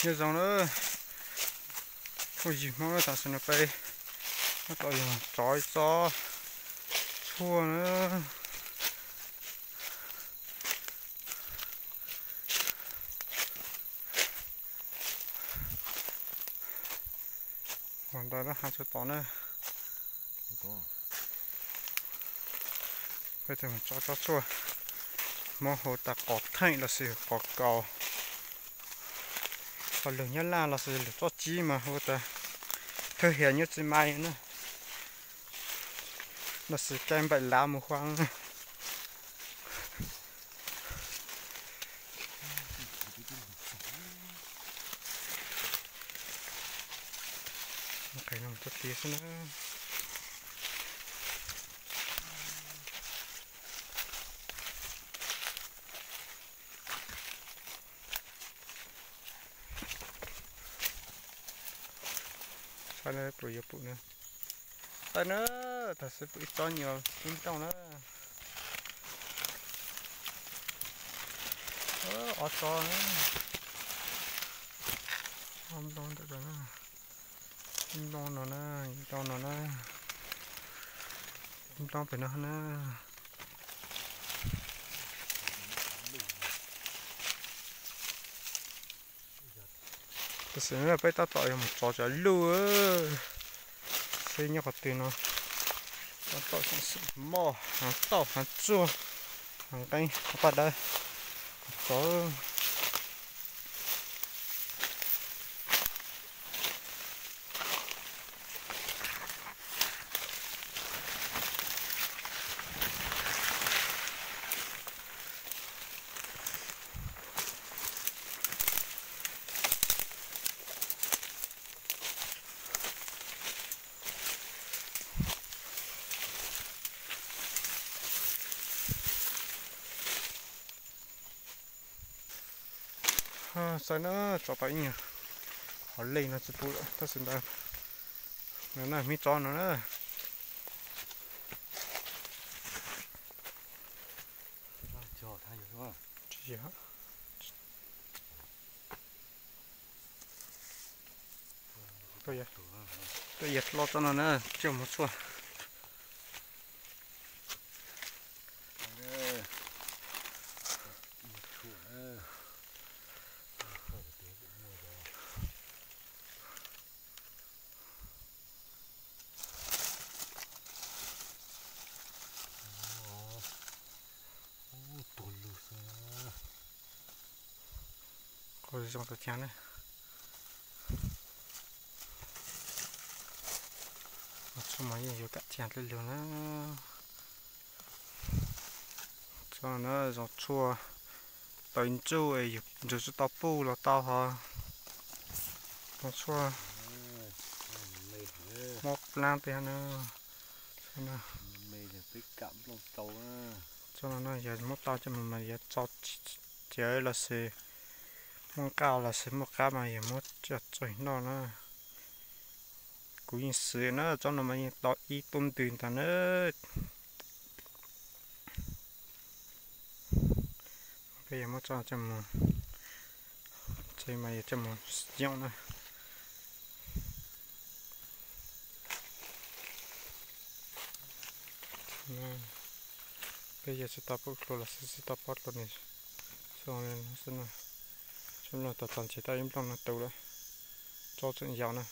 Nyob zoo na, phooj ywg Hmoob, tam sim no peb tab tom yuav tsov ib tsob tshuaj na. Ua ntawd lub hav tsuag tod na. Peb tseem tsov tsob tshuaj, muab hu tas qos theej lossis qos kaus, ho lus Nyab Laj lossis lus tsob tsib mas hu tas thwj hias nyob tsis mai na, lossis cai npaim lav mus huab. Qe no mus txog tiag xwb na. Saib na, pum yuav pum na. Saib na, tam sim pum ib tsob nyuam ib ntooj na. Ob tsob na. Ob ntooj ntawm no na. Ib ntooj no na, ib ntooj no na. Ib ntooj pem no na. Tam sim no peb tab tom yuav mus tsov cov luj, seb nyob qhov twg no. Tab tom moj hav tauj hav tsuag, hav nqeeb hav paj dawb, tsov. Saib na, tsov tau ib nyuag qhov lej no tsis pub lawm tab sis ntawd na, hmib tsob no na. Tuaj yav hlo tsob no na, coj mus tshuaj. Qhov zoo tau thiab na. Tshuaj mas yeej yuav kam thiab dlej lug na. Tsob no na zoo tshuaj tau ib ntsuj es yus ntsug tsis tau puj los tau hos. Zoo tshuaj mob plab tiag na. Tsob no na yog muab tau coj mus mas yuav tso cawv lossis muaj nqaj lossis muaj qab mas yog muab coj tso noj na. Kuv yeej xwm na, tsob no mas yeej tau ib tug ntws ntag na. Peb yuav muab tso coj mus, tsev mas yuav coj mus yoom na. Peb yuav tsis tau pub dlua los xwb, tsis tau pob dlua ni. Xwb no, tsob no tau txog ntshe tau ib nplooj no tu lawm, tsob tseem yau na.